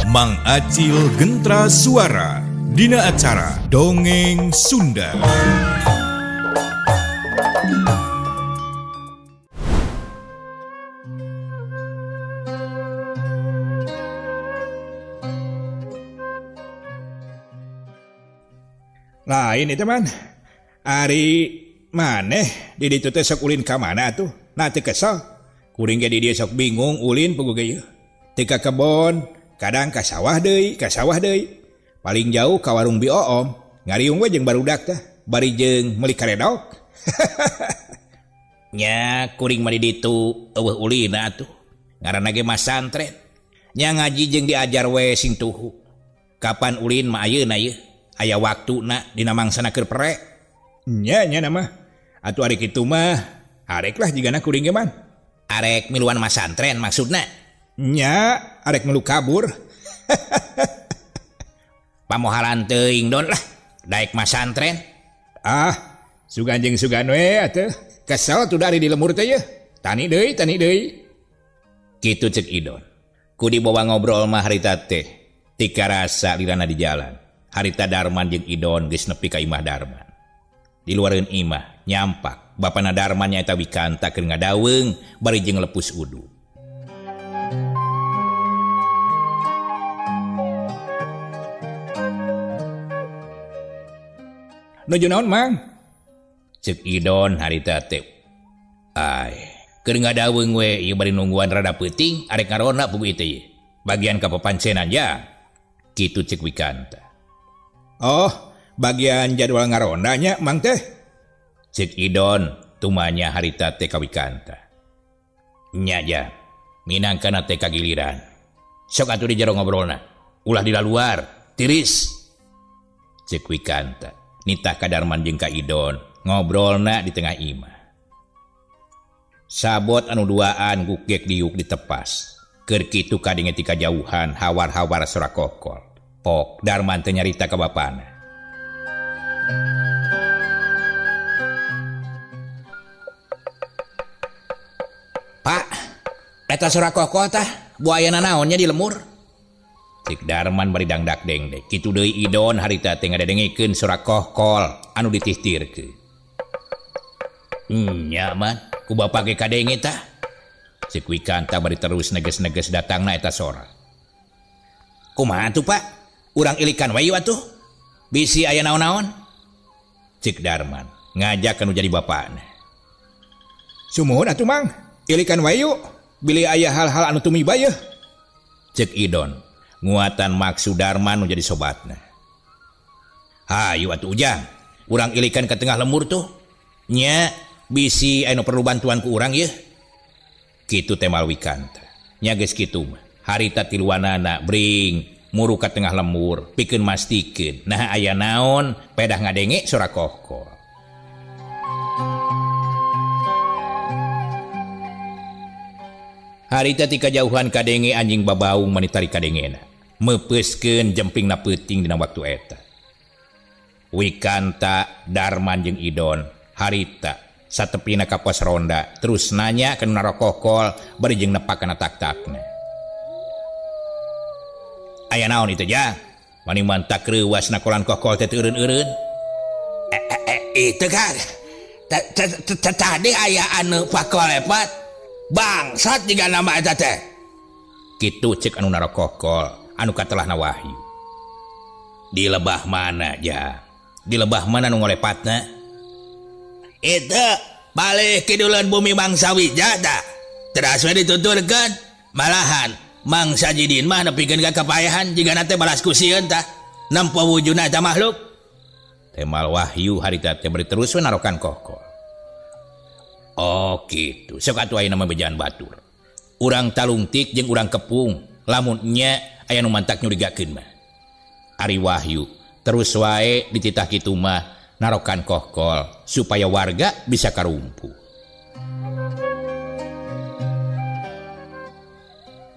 Mang Acil Gentra Suara Dina acara Dongeng Sunda. Lain itu man. Ari maneh di ditu teh sok ulin ka mana atuh? Nah teu kesel. Kuring ge di dieu sok bingung ulin puguh ge ieu. Teu ka kebon, kadang ka sawah deui, ka sawah deui. Paling jauh ka warung Bi Oom, ngariung we jeung barudak teh, bari jeung meuli karedok. Nya kuring mah di ditu eueuh ulina atuh. Ngaranna ge masantren. Nya ngaji jeung diajar we sing tuhu. Kapan ulin mah ayeuna yeuh aya waktuna dina mangsana keur pere. Nya nya na mah. Atuh ari kitu mah arek lah jigana kuring ge man. Arek miluan masantren maksudna? Nya arek milu kabur. Pamohalan teuing don lah daek masantren. Ah, sugan jeung sugan we atuh. Kesel tuh dari di lemur teh yeuh. Tani deui, tani deui. Kitu cek Idon. Ku dibawa ngobrol mah harita teh tika rasa lilana di jalan. Harita Darman jeung Idon geus nepi ka imah Darman. Di luareun imah nyampak bapana Darman nyaeta Wikanta keur ngadaweung bari jeung lepus udu. Nuju naon Mang? Cek Idon harita teh. Ai, keur ngadaweung we ieu bari nungguan rada peuting arek ngaronda puguh ieu teh ieu. Bagian ka papancenan ja. Kitu cek Wikanta. Oh, bagian jadwal ngaronda nya Mang teh. Cek Idon tumanya harita teh ka Wikanta. Nya ja, minangkana teh kagiliran. Sok atuh di jero ngobrolna, ulah di laluar, tiris. Cek Wikanta, nitah ka Darman jeung ka Idon, ngobrolna di tengah imah. Sabot anu duaan gugek diuk ditepas. Keur kitu kadenge ti kajauhan hawar-hawar sora kokol. Pok Darman teh nyarita ka bapana. Pak, eta sora kokol tah buayana naonnya di lemur? Cik Darman bari dangdak dengdek. Kitu deui Idon harita teh ngadengekeun sora kokol anu ditihtirkeun. Nya man, ku bapa ge kadenge tah. Cik Wikanta bari terus neges-neges datangna eta sora. Kumaha atuh Pak? Urang ilikan we atuh. Bisi aya naon-naon? Cik Darman ngajak anu jadi bapana. Sumuhun atuh Mang, ilikan wae yuk. Bilih aya hal-hal anu tumiba yeuh. Cek Idon nguatan maksud Darman nu jadi sobatna. Hayu atuh Ujang, urang ilikan ke tengah lemur tuh. Nya bisi anu perlu bantuan ku urang yeuh. Kitu teh mal Wikanta. Nya geus kitu mah. Harita tiluanana bring muru ka tengah lemur pikeun mastikeun. Nah aya naon pedah ngadenge sora kohkol. Harita ti kajauhan kadenge anjing babaung manitari kadengena. Meupeuskeun jempingna peuting dina waktu eta. Wikanta, Darman jeung Idon harita satepina ka pos ronda terus nanya ka nu narokokol bari jeung nepak kana tak-takna. Aya naon itu jang? Mani mantak reuwas nakolan kokol teh teu eureun-eureun. Itu kan. Tadi aya anu pakolepat. Bangsat jiga nama eta teh. Kitu cek anu narokokol anu katelahna Wahyu. Di lebah mana ja? Di lebah mana nu ngolepatna? Itu balik kidulan bumi mangsa Wijata. Teras we dituturkeun. Malahan mangsa Jidin mah nepikeun ka kapayahan jigana teh balas ku sieun tah. Nempo wujudna eta makhluk. Temal Wahyu harita teh bari terus we narokan kokol. Oh kitu. Sok atuh ayeuna mah bejaan batur. Urang talungtik jeung urang kepung. Lamun nya aya nu mantak nyurigakeun mah. Ari Wahyu terus wae dititah kitu mah narokan kohkol supaya warga bisa karumpu.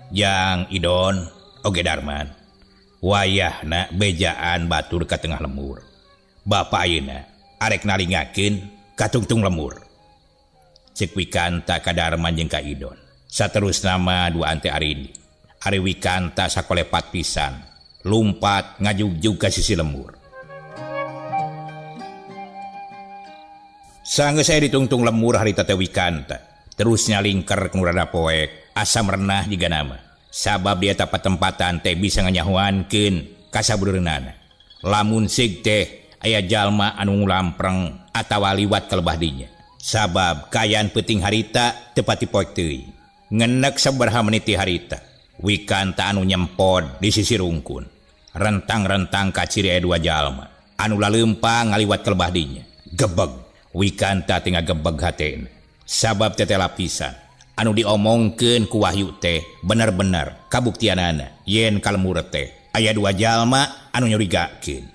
Jang Idon oge Darman wayahna bejaan batur ka tengah lemur. Bapa ayeuna arek nalingakeun katungtung lemur. Cek Wikanta ka Darman jeung ka Idon. Saterusna mah dua ante arini. Ari Wikanta sakolepat pisan lumpat ngajugjug ka sisi lembur. Sanggeus aya ditungtung lembur harita teh Wikanta terus nyalingker ku rada poek asa merenah jiga nama. Sabab di eta patempatan teh bisa nganyahoankeun ka sabudereunana. Lamun sig teh aya jalma anu ngulampreng atawa liwat ka lebah dinya. Sabab kaayaan peuting harita teu pati poek teuing. Ngenek sabaraha menit ti harita, Wikanta anu nyempod di sisi rungkun. Rentang-rentang kaciri aya dua jalma anu laleumpang ngaliwat ka lebah dinya. Gebeg, Wikanta teh ngagebeg hatena. Sabab teh lapisan anu diomongkeun ku Wahyu teh bener-bener kabuktianana yen ka lembur teh aya dua jalma anu nyurigakeun.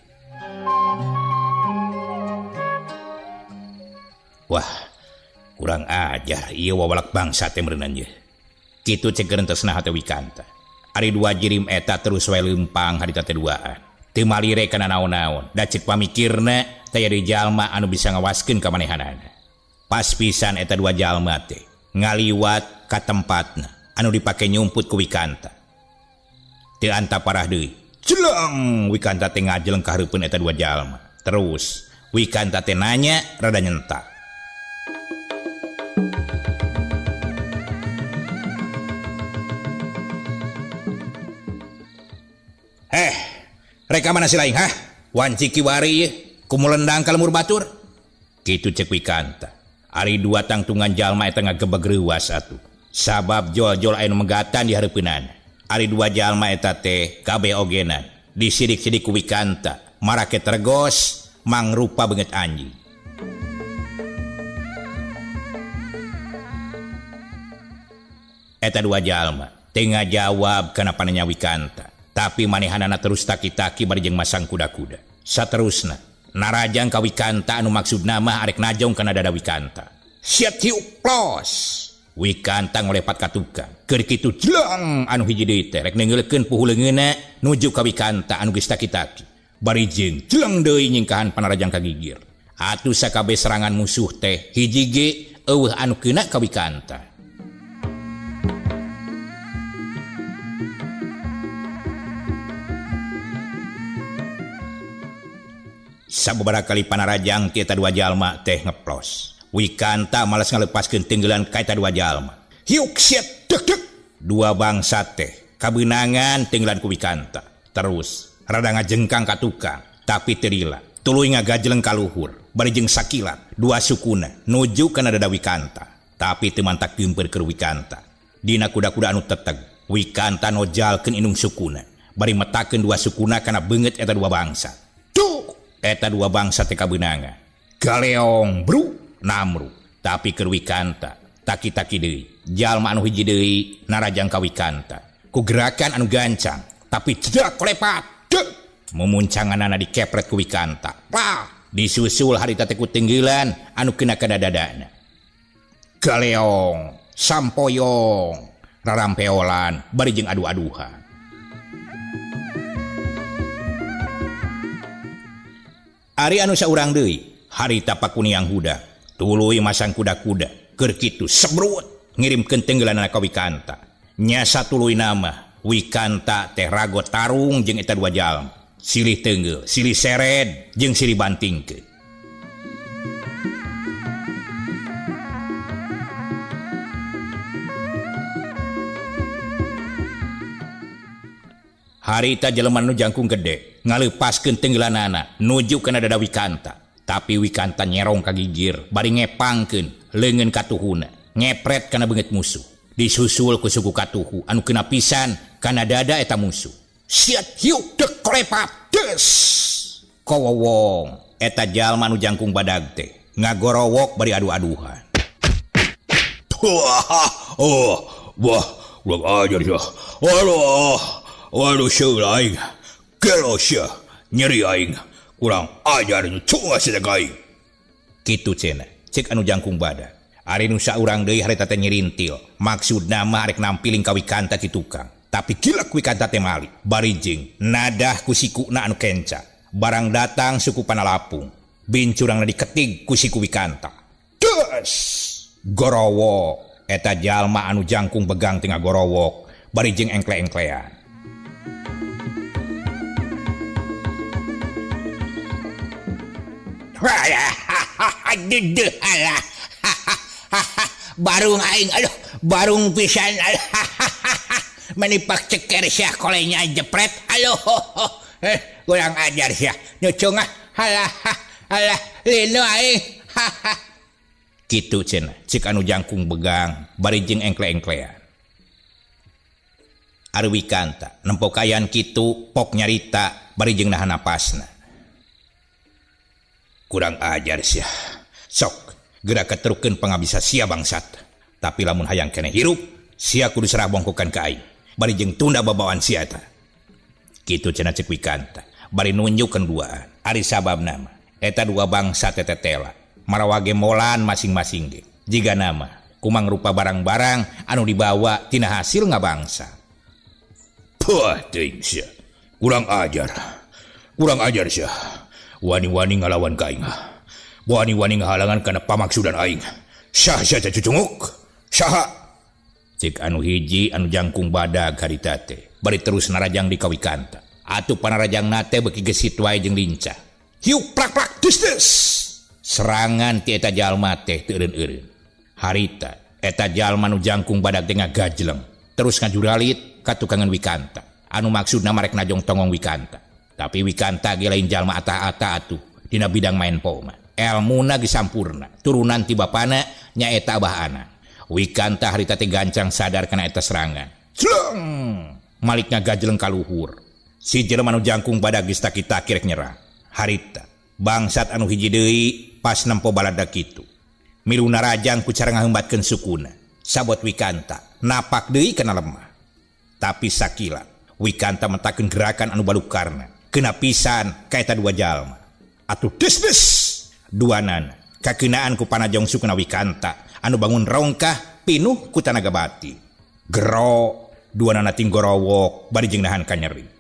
Wah, kurang ajar ieu wawalak bangsa teh meureunnan ye. Kitu cek gerentesna hate Wikanta. Ari dua jirim eta terus wae leumpang harita teh duaan. Teu malire kana naon-naon, da cek pamikirna teh aya jalma anu bisa ngawaskeun ka manehanana. Pas pisan eta dua jalma teh ngaliwat ka tempatna anu dipake nyumput ku Wikanta. Teu anta parah deui. Jeleng Wikanta teh ngajeleng ka hareupeun eta dua jalma. Terus Wikanta teh nanya rada nyentak. Reka mana si lain, hah? Wanci kiwari ye, kumulendang ka lemur batur. Kitu cek Wikanta. Ari dua tangtungan jalma eta ngagebeg reuas atuh. Sabab jol-jol aya nu megatan di hareupeunana. Ari dua jalma eta teh kabeh ogenan. Disidik-sidik ku Wikanta, marake tergos, mangrupa beungeut anjing. Eta dua jalma teu ngajawab kana pananya Wikanta. Tapi manehanana terus taki-taki bari jeung masang kuda-kuda. Saterusna narajang ka Wikanta anu maksudna mah arek najong kana dada Wikanta. Siat hiuk plos. Wikanta ngolepat ka tukang. Keur kitu jeleng anu hiji deui teh rek neungeulkeun puhu leungeunna nuju ka Wikanta anu geus taki-taki. Bari jeung jeleng deui nyingkahan panarajang ka gigir. Atuh sakabeh serangan musuh teh hiji ge eueuh anu keuna ka Wikanta. Sababaraha kali panarajang ti eta dua jalma teh ngeplos. Wikanta malas ngalepaskeun tenggelan ka eta dua jalma. Hiuk siet dek dek. Dua bangsa teh kabeunangan tenggelan ku Wikanta. Terus rada ngajengkang ka tukang, tapi teu lila. Tuluy ngagajeleng ka luhur, bari jeung sakilat dua sukuna nuju kana dada Wikanta. Tapi teu mantak geumpeur keur Wikanta. Dina kuda-kuda anu teteg, Wikanta nojalkeun indung sukuna, bari metakeun dua sukuna kana beungeut eta dua bangsa. Tuh! Eta dua bangsa teh kabeunangan. Galeong bru namru, tapi keur Wikanta taki-taki deui. Jalma anu hiji deui narajang ka Wikanta. Ku gerakan anu gancang, tapi jedak kolepat. Dek! Mumuncanganana dikepret ku Wikanta. Pah! Disusul harita teh ku tenggelan anu kena kana dadana. Galeong, sampoyong, rarampeolan bari jeung adu-aduhan. Ari anu saurang deui harita pakuniang huda tuluy masang kuda-kuda keur kitu sebrut ngirimkeun tenggelanana ka Wikanta. Nyasa tuluy nama Wikanta teh rago tarung jeung eta dua jalma. Silih tenggel, silih sered jeung silih bantingkeun. Harita jelema nu jangkung gede ngaleupaskeun tenggelanana nuju kana dada Wikanta. Tapi Wikanta nyerong ka gigir bari ngepangkeun leungeun katuhuna, ngepret kana beungeut musuh. Disusul ku suku katuhu anu kena pisan kana dada eta musuh. Siat hiuk dek kolepat des. Kowowong eta jalma nu jangkung badag teh ngagorowok bari adu-aduhan. Oh, wah, kurang ajar ya. Waduh, waduh seueur aing. Gelo sia, nyeri aing. Kurang ajar cuma sia aing. Kitu cenah, cek anu jangkung badag. Ari nu saurang deui harita teh nyirintil. Maksudna mah arek nampiling ka Wikanta ti tukang. Tapi gilek Wikanta teh mali. Bari jeung nadah ku sikuna anu kenca. Barang datang suku panalapung. Bincurangna diketig ku siku Wikanta. Des! Gorowok. Eta jalma anu jangkung begang teh ngagorowok. Bari jeung engkle-engklean. Barung aing aduh barung pisan menipak ceker sia kolenya jepret aduh kurang ajar sia nyucung ah halah halah linu aing kitu cenah cik anu jangkung begang bari jeung engkle-engklean. Ari Wikanta nempo kayan kitu pok nyarita bari jeung nahan napasna. Kurang ajar sia. Sok geura keterukeun pangabisa sia bangsat. Tapi lamun hayang keneh hirup, sia kudu serah bongkokan ka aing. Bari jeung tunda babawaan sia eta. Kitu cenah cek Wikanta bari nunjukkeun duaan. Ari sababna mah eta dua bangsa tetetela marawage molan masing-masing ge. Jiga nama kumang rupa barang-barang anu dibawa tina hasil ngabangsa. Puh teuing sia. Kurang ajar. Kurang ajar sia. Wani-wani ngalawan ka aing. Wani-wani ngahalangan kana pamaksudan aing. Sah sia teh cucunguk. Saha? Cik anu hiji anu jangkung badag harita teh bari terus narajang di ka Wikanta. Atuh panarajangna teh beuki gesit wae jeung lincah. Hiuk plak plak dus dus. Serangan ti eta jalma teh teu eureun-eureun. Harita eta jalma nu jangkung badag teh ngagajleng terus ngajuralit ka tukangan Wikanta. Anu maksudna marek najong tongong Wikanta. Tapi Wikanta ge lain jalma ata-ata atuh dina bidang main poma. Elmuna ge sampurna, turunan ti bapana nyaeta abah anak. Wikanta harita teh gancang sadar kana eta serangan. Jleng! Malik ngagajleng ka luhur. Si jelema nu jangkung badag geus taki-taki rek nyerang. Harita bangsat anu hiji deui pas nempo balada kitu. Milu narajang ku cara ngahembatkeun sukuna. Sabot Wikanta napak deui kana lemah. Tapi sakila Wikanta mentakeun gerakan anu balukarna. Kena pisan ka eta dua jalma. Atuh des des duanana kakeunaan ku panajong sukuna Wikanta anu bangun rongkah pinuh ku tanaga batin. Gero duanana tinggorowok bari jeung nahan kanyeri.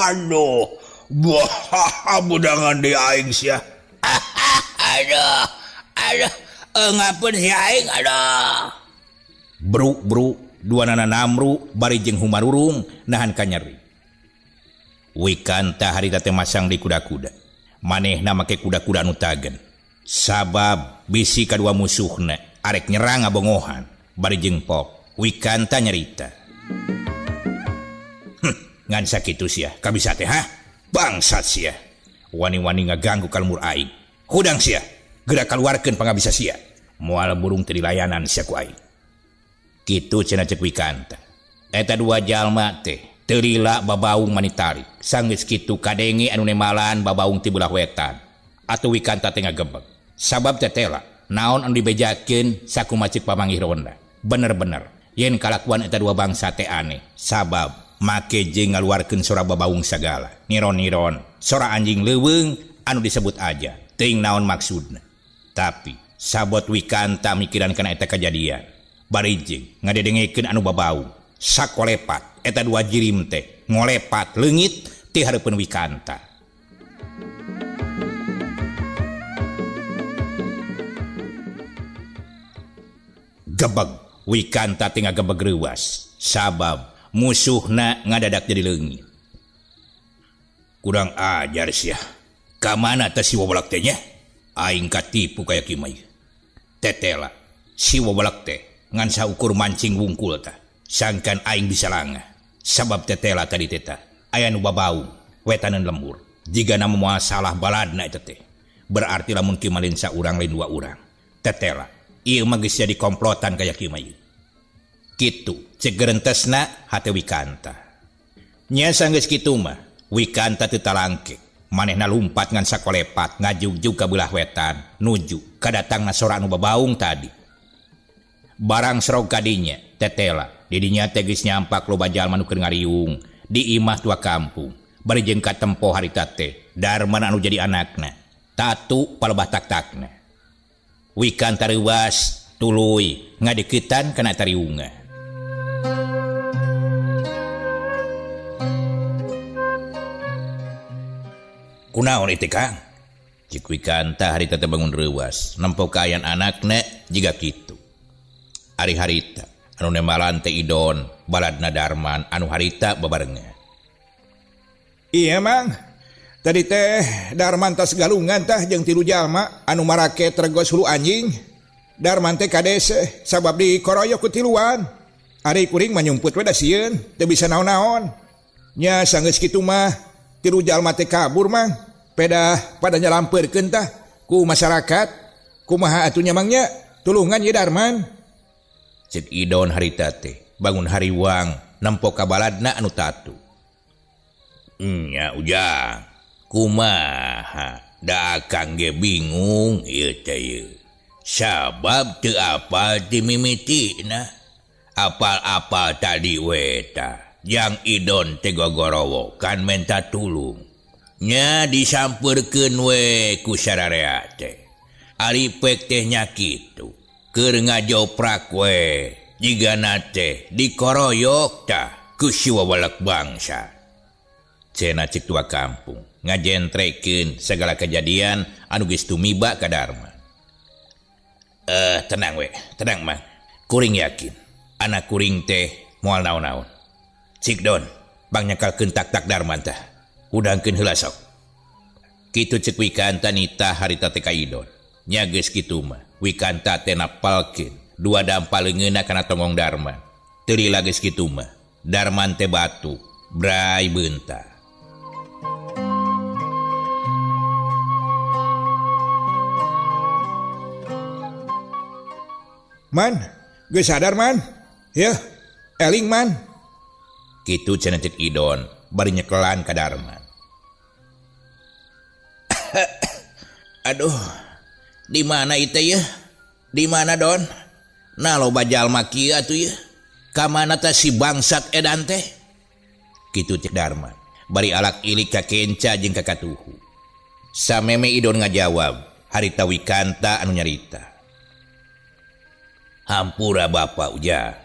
Aduh, wah, budangan di aing sia. Aduh, aduh, ngapun si aing, aduh. Bru, bru, dua nana namru, bari jeung humarurung, nahan kanyeri. Wikanta harita teh masang di kuda-kuda. Manehna make kuda-kuda anu tagen. Sabab bisi kadua musuhna arek nyerang ngabongohan, bari jeung pok. Wikanta nyarita. Ngan sakitu sia, kabisa teh ha? Bangsat sia. Wani-wani ngaganggu kalmur aing. Hudang sia, geura kaluarkeun pangabisa sia. Moal burung teu dilayanan sia ku aing. Kitu cenah cek Wikanta. Eta dua jalma teh teu lila babaung manitarik. Sanggeus kitu kadenge anu nemalan babaung ti belah wetan. Atuh Wikanta teh ngagebeg. Sabab tetela, naon anu dibejakeun sakumaha ceuk pamanggih ronda. Bener-bener yen kalakuan eta dua bangsa teh aneh. Sabab make jeung ngaluarkeun sora babaung sagala. Niron-niron, sora anjing leuweung anu disebut aja. Teuing naon maksudna. Tapi sabot Wikanta mikiran kana eta kajadian. Bari jeung ngadedengekeun anu babaung. Sakolepat eta dua jirim teh ngolepat leungit ti hareupeun Wikanta. Gebeg Wikanta teh ngagebeg reuas. Sabab musuhna ngadadak jadi leungit. Kurang ajar sia. Ka mana teh si wobolak teh nya? Aing katipu kaya kieu mah. Tetela si wobolak teh ngan saukur mancing wungkul tah. Sangkan aing bisa langah. Sabab tetela tadi teh tah aya nu babaung wetaneun lembur. Jigana moal salah baladna eta teh. Berarti lamun kieu mah lain saurang lain dua urang. Tetela ieu mah geus jadi komplotan kaya kieu mah ieu. Kitu cek gerentesna hate Wikanta. Nya sanggeus kitu mah Wikanta teu talangke. Manehna lumpat ngan sakolepat ngajugjug ka beulah wetan nuju kadatangna sora anu babaung tadi. Barang serog kadinya tetela didinya teh geus nyampak loba jalma nu keur ngariung di imah tua kampung. Bari jeung katempo harita teh Darman anu jadi anakna tatu palebah tak-takna. Wikanta reuas tuluy ngadeukeutan kana tariungan. Kunaon itu Kang? Cik Wikanta harita teh bangun reuwas nempo kaayaan anakna jiga kitu. Ari harita anu nembalan teh Idon baladna Darman anu harita babarengan. Iya Mang, tadi teh Darman tas galungan tah jeung tilu jalma anu marake tergos hulu anjing. Darman teh kades sabab dikoroyok ku tiluan. Ari kuring mah nyumput we da sieun, teu bisa naon-naon. Nya sanggeus kitu mah tilu jalma teh kabur Mang. Pedah pada nyalampeurkeun tah ku masyarakat. Kumaha atuh nya Mang nya? Tulungan ye Darman. Cek Idon harita teh bangun hariwang nempo ka baladna anu tatu. Nya Ujang, kumaha da akang ge bingung ieu teh ieu. Sabab teu apal ti mimitina. Apal-apal tadi we tah. Jang Idon teh gogorowokan menta tulung. Nya disampeurkeun we ku sararea teh. Ari pek teh nya kitu. Keur ngajoprak we jigana teh dikoroyok tah ku si wawalek bangsa. Cenah cek tua kampung ngajentrekeun segala kejadian anu geus tumiba ka Darman. Tenang we, tenang Mang. Kuring yakin anak kuring teh moal naon-naon. Cik Don, bang nyekalkeun tak-tak Darman tah. Hudangkeun heula sok. Kitu cek Wikanta nita harita teh ka Idon. Nya geus kitu mah Wikanta teh napalkeun dua dampal leungeunna kana tonggong Darman. Teu lila geus kitu mah Darman teh batu brai beunta. Man, geus sadar Man. Yeuh, eling Man. Kitu cenah cek Idon bari nyekelan ka Darman. Aduh, di mana itu ya? Di mana Don? Nah loba jalma kieu atuh ya. Ka mana teh si bangsat edan teh? Kitu cek Darman bari alak ilik ka kenca jeung ka katuhu. Sameme Idon ngajawab harita Wikanta anu nyarita. Hampura Bapak Ujang.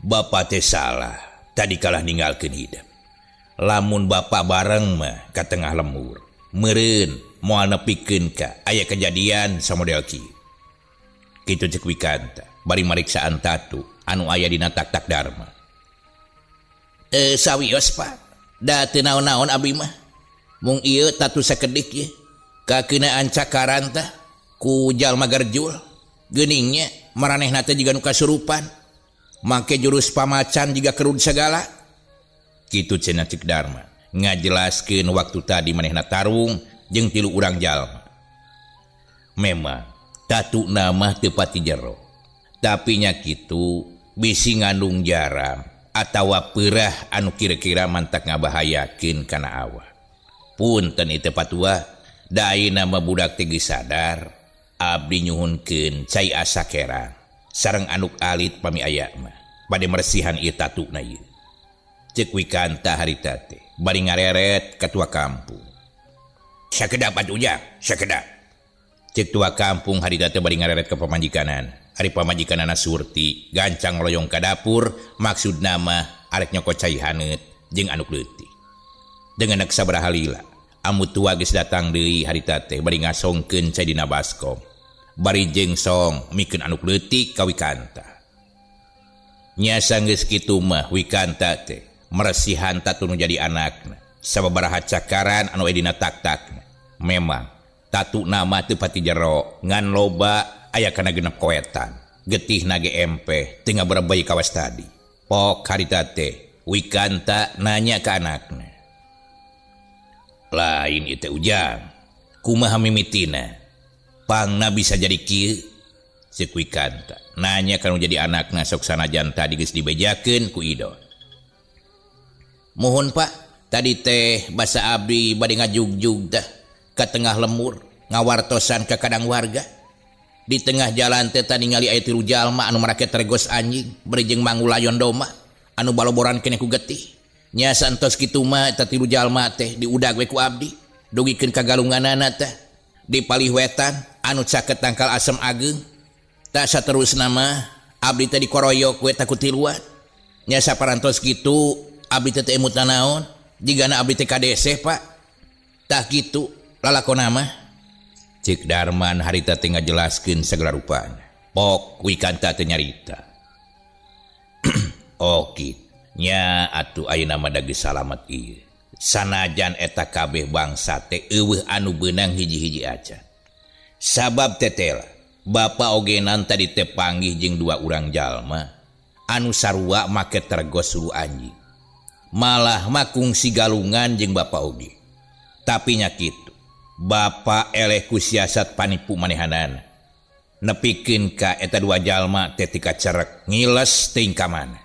Bapak teh salah tadi kalah ninggalkeun hidep. Lamun bapak bareng mah ka tengah lembur. Meureun moal nepikeun ka aya kejadian samodel kieu. Kitu cek Wikanta bari mariksaan tatu anu aya dina tak-tak Darman. Sawios Pak. Da teu naon-naon abdi mah. Mung ieu tatu sakedik ye. Kakeunaan cakaran tah ku jalma garjul. Geuningnya maranehna teh jiga nu kasurupan. Make jurus pamacan jiga kerud segala. Kitu cenah cek Darman ngajelaskeun waktu tadi manehna tarung jeung tilu urang jalma. Memang tatu nama teu pati jero. Tapi nya kitu bisi ngandung jaram atawa peurah anu kira-kira mantak ngabahayakeun kana awak. Punten ieu teh patua, da ayeuna mah budak teh geus sadar. Abdi nyuhunkeun cai asa kerang sareng anduk alit pami aya mah bade meresihan ieu tatuna ieu. Cek Wikanta harita teh bari ngareret ka tua kampung. Sakedap atuh Ujang, sakedap. Cek tua kampung harita teh bari ngareret ka pamajikanana. Ari pamajikanana Surti gancang loyong ka dapur maksudna mah arek nyokot cai haneut jeung anduk leutik. Dengan sabaraha lila amu tua geus datang deui harita teh bari ngasongkeun cai dina baskom. Bari jeung song mikeun anduk leutik ka Wikanta. Nya sanggeus kitu mah Wikanta teh meresihan tatu nu jadi anakna sababaraha cakaran anu aya dina tak-takna. Memang tatu nama teu pati jero ngan loba aya kana genep koetan. Getihna ge empeh teu ngaberebei kawas tadi. Pok harita teh Wikanta nanya ka anakna. Lain ieu teh Ujang, kumaha mimitina? Pangna bisa jadi kieu? Ceuk Wikanta nanya kanu jadi anakna sok sanajan tadi geus dibejakeun ku Idon. Muhun Pak, tadi teh basa abdi bade ngajugjug tah ka tengah lemur ngawartosan ka kadang warga. Di tengah jalan teh tadi ningali aya tilu jalma anu marake tergos anjing bari jeung mangulayon doma anu baloboran keneh ku getih. Nya santos kitu mah eta tilu jalma teh diudag we ku abdi dugikeun ka galunganana teh di palih wetan anu caket tangkal asem ageung. Tak saterusna mah abdi teh dikoroyok we tah ku tiluan. Nya saparantos kitu abdi teh teu emut nanaon jigana abdi teh kadeseh Pak. Tah kitu lalakona mah. Cik Darman harita teh ngajelaskeun sagala rupana. Pok Wikanta teh nyarita. Oh kitu. Nya atuh ayeuna mah da geus salamet ieu. Sanajan eta kabeh bangsa teh eueuh anu beunang hiji-hiji acan. Sabab tetela Bapak ogenan tadi teh panggih jeung dua urang jalma anu sarua make tergos sulu anjing. Malah mah kungsi galungan jeung Bapak oge. Tapi nya kitu, Bapak eleh ku siasat panipu manehanana. Nepikeun ka eta dua jalma teh tika cerek ngiles teuing ka mana.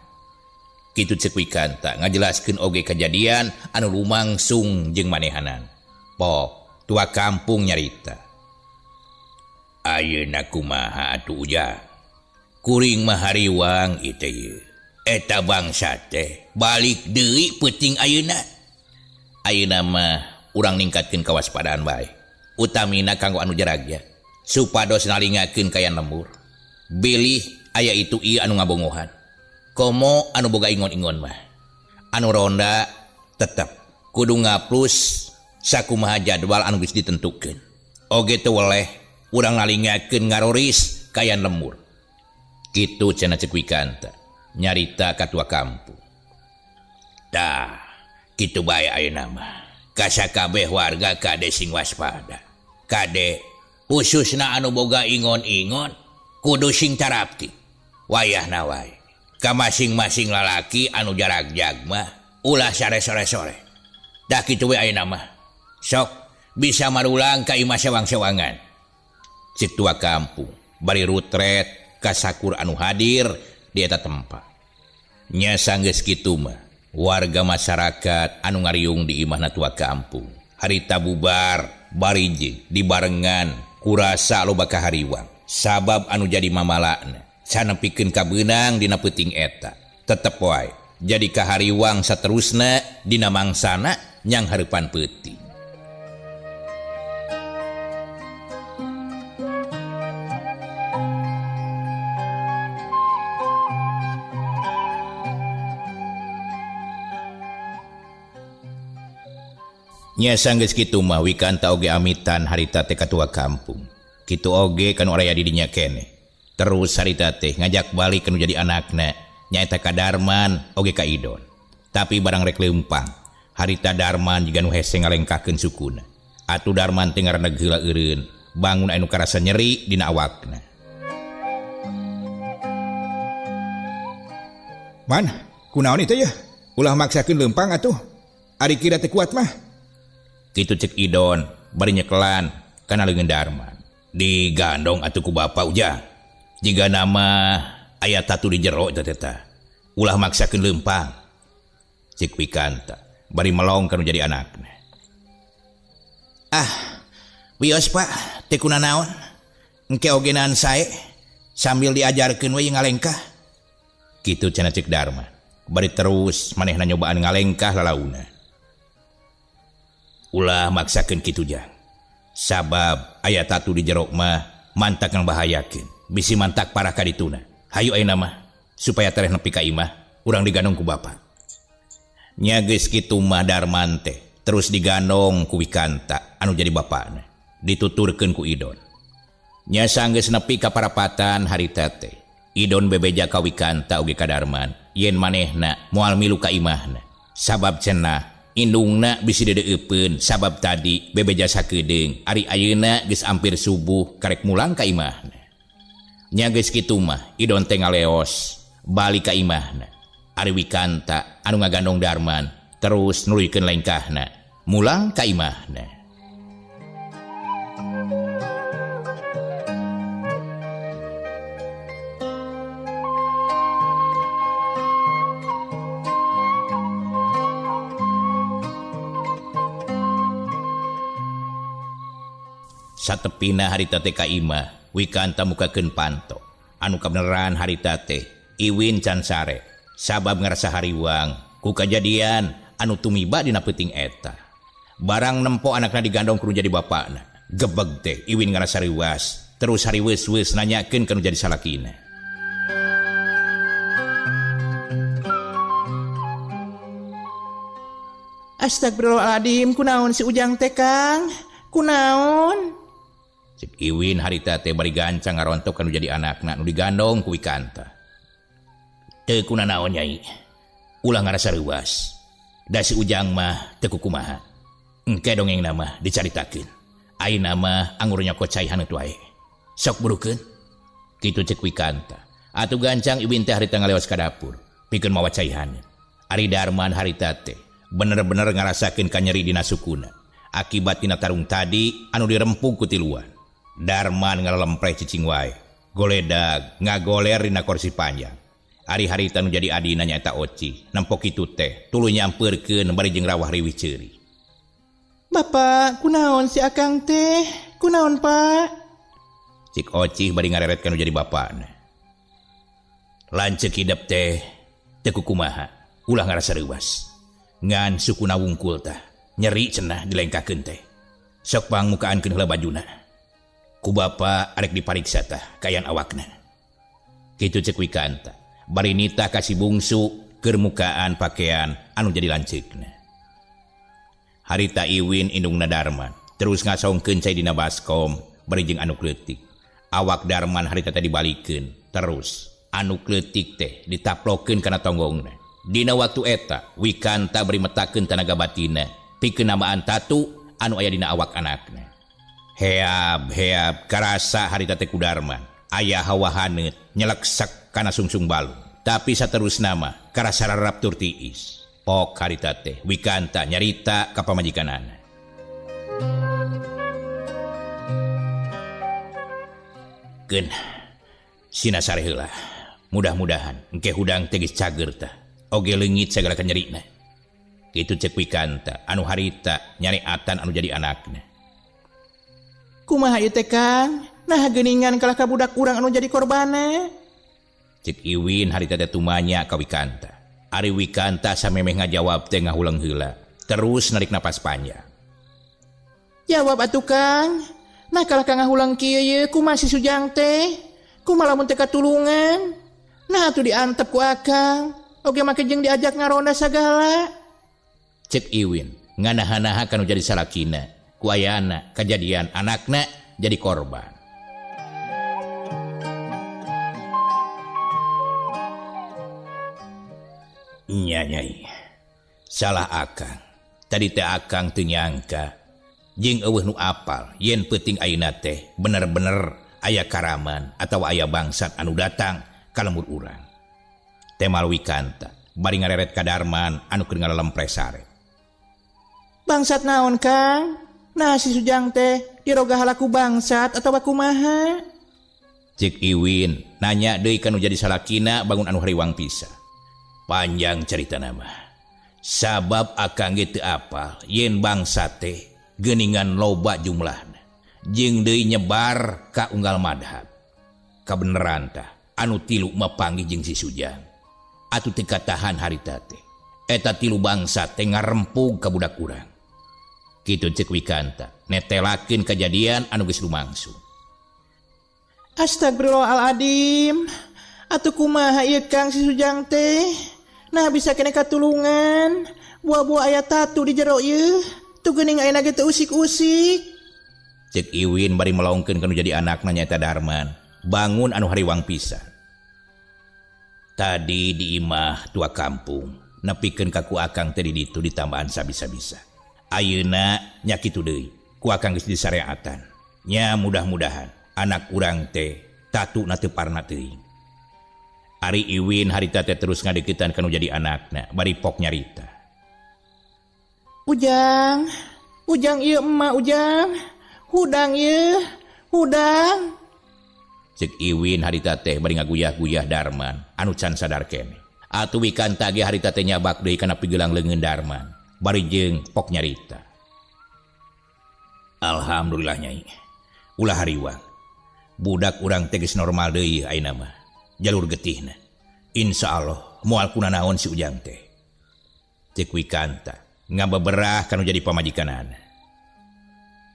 Kitu ceuk Wikanta ngajelaskeun oge kajadian anu lumangsung jeung manehanana. Pok tua kampung nyarita. Ayeuna kumaha atuh ujang? Kuring mah hariwang ieu teh ieu. Eta bangsa teh balik deui peuting ayeuna. Ayeuna mah urang ningkatkeun kawaspadaan bae. Utamina kanggo anu jaragya supados nalingakeun kaya lembur. Bilih aya itu ieu anu ngabongohan. Komo anu boga ingon-ingon mah. Anu ronda tetep kudu ngaplus sakumaha jadwal anu geus ditentukeun. Oge teu weleh urang nalingakeun ngaroris kayan lembur. Kitu cenah ceuk Wikanta nyarita ka tua kampung. Tah, kitu bae ayeuna mah. Kasakabeh warga kade sing waspada. Kade khususna anu boga ingon-ingon kudu sing tarapti. Wayahna wae. Ka masing-masing lalaki anu jarak-jag mah ulah sare sore-sore. Tah kitu we ayeuna mah. Sok bisa marulang ka imah sewang-sewangan. Cik tua kampung bari rutret ka sakur anu hadir di eta tempat. Nya sanggeus kitu mah warga masyarakat anu ngariung di imahna tua kampung harita bubar bari jeung dibarengan kurasa loba kahariwang sabab anu jadi mamalakna sanepikeun kabeunang dina peuting eta tetep wae jadi kahariwang saterusna dina mangsana nyang hareupan peuting. Nya sanggeus kitu mah Wikanta oge amitan harita teh ka tua kampung. Kitu oge kanu araya di dinya keneh. Terus harita teh ngajak balik kanu jadi anakna nyaeta ka Darman oge ka Idon. Tapi barang rek leumpang, harita Darman jiga nu hese ngalengkahkeun sukuna. Atuh Darman teh ngaraneg heula eureun, bangun anu karasa nyeri dina awakna. Man, kunaon ieu teh yeuh? Ulah maksakeun leumpang atuh. Ari kira teh kuat mah. Kitu cek Idon bari nyekelan kana leungeun Darman. Digandong atuh ku bapa ujang. Jiga nama aya tatu di jero eta teh tah. Ulah maksakeun leumpang. Cek Wikanta bari melong kanu jadi anakna. Ah, wios Pak, teh kunanaon? Engke ogenan sae sambil diajarkeun we ngalengkah. Kitu cenah cek Darman. Bari terus manehna nyobaan ngalengkah lalauna. Ulah maksakeun kitu jang. Sabab aya tatu di jero mah mantak ngbahayakeun. Bisi mantak parah ka dituna. Hayu ayeuna mah supaya tereh nepi ka imah urang digandong ku bapa. Nya geus kitu mah Darman teh terus digandong ku Wikanta anu jadi bapana. Dituturkeun ku Idon. Nya sanggeus nepi ka parapatan harita teh. Idon bebeja ka Wikanta oge ka Darman yen manehna moal milu ka imahna. Sabab cenah indungna bisi dedeupeun sabab tadi bebeja sakedeung ari ayeuna geus ampir subuh karek mulang ka imahna. Nya geus kitu mah Idon teh ngaleos balik ka imahna. Ari Wikanta anu ngagandong Darman terus nuluykeun lengkahna mulang ka imahna. Satepina harita teh ka imah Wikanta mukakeun panto anu kabeneran harita teh Iwin can sare sabab ngarasa hariwang ku kajadian anu tumiba dina peuting eta. Barang nempo anakna digandong kudu jadi bapakna. Gebeg teh Iwin ngarasa riwas terus hariweus-weus nanyakeun kanu jadi salakina. Astagfirullahaladzim, kunaon si Ujang teh Kang? Kunaon? Cek Iwin harita teh bari gancang ngarontok kanu jadi anakna nu digandong ku Wikanta. Teu kunanaon Nyai. Ulah ngarasa reuas. Da si Ujang mah teu kukumaha. Engke dongengna mah dicaritakeun. Ayeuna mah anggur nyokot cai haneut wae. Sok burukeun. Kitu cek Wikanta. Atuh gancang Iwin teh harita ngalewas ka dapur pikeun mawa cai haneut. Ari Darman harita teh bener-bener ngarasakeun kanyeri dina sukuna akibat tina tarung tadi anu dirempug ku tiluan. Darman ngalelempreh cicing wae, goledag ngagoler dina kursi panjang. Ari harita nu jadi adina nyaeta Oci, nempo kitu teh tuluy nyampeurkeun bari jeung rawah riwih ceuri. Bapak, kunaon si Akang teh? Kunaon, Pak? Cik Oci bari ngareret kanu jadi bapana. Lanceuk hidep teh teu kukumaha, ulah ngarasa reuas. Ngan sukuna wungkul tah nyeri cenah dilengkakeun teh. Sok pangmukaankeun heula bajuna. Ku bapa arek dipariksa tah kayan awakna. Kitu cek Wikanta bari nitah ka si bungsu keur mukaan pakaian anu jadi lanceukna. Harita Iwin indungna Darman terus ngasongkeun cai dina baskom bari jeung anu kleutik. Awak Darman harita teh dibalikeun terus anu kleutik teh ditaplokeun kana tonggongna. Dina waktu eta Wikanta bari metakeun tanaga batina pikeun namaan tatu anu aya dina awak anakna. Heab heab karasa harita teh ku Darman aya hawa haneut nyeleksek kana sungsung balung. Tapi saterusna mah karasa rarap tur tiis. Pok harita teh Wikanta nyarita ka pamajikanana. Keun sina sare heula. Mudah-mudahan engke hudang teh geus cager tah. Oge leungit sagala kanyerina. Kitu cek Wikanta anu harita nyareatan anu jadi anakna. Kumaha ieu teh Kang? Nah geuningan kalah ka budak urang anu jadi korbana. Cek Iwin harita teh tumanya ka Wikanta. Ari Wikanta samemeh ngajawab teh ngahuleng heula, terus narik napas panjang. Jawab atuh Kang. Nah kalah ka ngahuleng kieu ye kumaha si Sujang teh? Kumaha lamun teh katulungan? Nah atuh diantep ku Akang. Oge make jeung diajak ngaronda sagala. Cek Iwin nganaha-naha kanu jadi salakina ku ayana kajadian anakna jadi korban. Nya Nyai, salah Akang. Tadi teh Akang teu nyangka jeung eueuh nu apal yen peuting ayeuna teh bener-bener aya karaman atawa aya bangsat anu datang ka lembur urang. Temal Wikanta bari ngareret ka Darman anu keur ngalalempre sare. Bangsat naon Kang? Nah si Sujang teh diroga halaku bangsat atawa kumaha? Cek Iwin nanya deui kanu jadi salakina bangun anu hariwang pisan. Panjang carita nama. Sabab Akang ge teu apal yen bangsat teh geuningan loba jumlahna. Jeung deui nyebar ka unggal madhab. Kabeneran tah anu tilu mah panggih jeung si Sujang. Atuh teu katahan harita teh. Eta tilu bangsa teh ngarempug ka budak urang. Kitu cek Wikanta netelakeun kajadian anu geus lumangsu. Astagfirullahaladzim. Atuh kumaha ieu Kang si Sujang teh? Nah bisa kene katulungan. Buah-buah aya tatu di jero ieu. Tuh geuning ayeuna ge teu usik-usik. Cek Iwin bari melongkeun kanu jadi anakna nyaeta Darman. Bangun anu hariwang pisan. Tadi di imah tua kampung nepikeun ka ku Akang teh di ditu ditambahan sabisa-bisa. Ayeuna nya kitu deui, ku Akang geus disareatan. Nya mudah-mudahan anak urang teh tatuna teu parna teuing. Ari Iwin harita teh terus ngadeukeutan kanu jadi anakna bari pok nyarita. Ujang, Ujang ieu emak Ujang, hudang ieu, hudang. Cek Iwin harita teh bari ngaguyah-guyah Darman anu can sadar keneh. Atuh Wikanta ge harita teh nyabak deui kana pigelang leungeun Darman bari jeung pok nyarita. Alhamdulillah Nyai. Ulah hariwang. Budak urang teh geus normal deui ayeuna mah. Jalur getihna. Insyaallah moal kunanaon si Ujang teh. Cek Wikanta ngabeberah kanu jadi pamajikanana.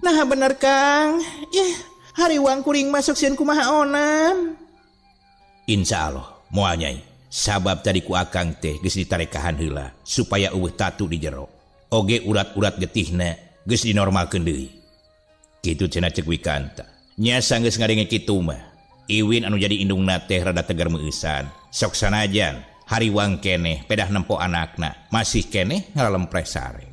Nah bener Kang. Yeh, hariwang kuring masuk sieun kumaha onam. Insyaallah moal Nyai. Sabab tadi ku Akang teh geus ditarekahan heula supaya eueuh tatu di jero. Oge urat-urat getihna geus dinormalkeun deui. Kitu cenah cek Wikanta. Nya sanggeus ngadenge kitu mah. Iwin anu jadi indungna teh rada tegar meueusan. Sok sanajan hariwang keneh pedah nempo anakna, masih keneh ngalalempreh sare.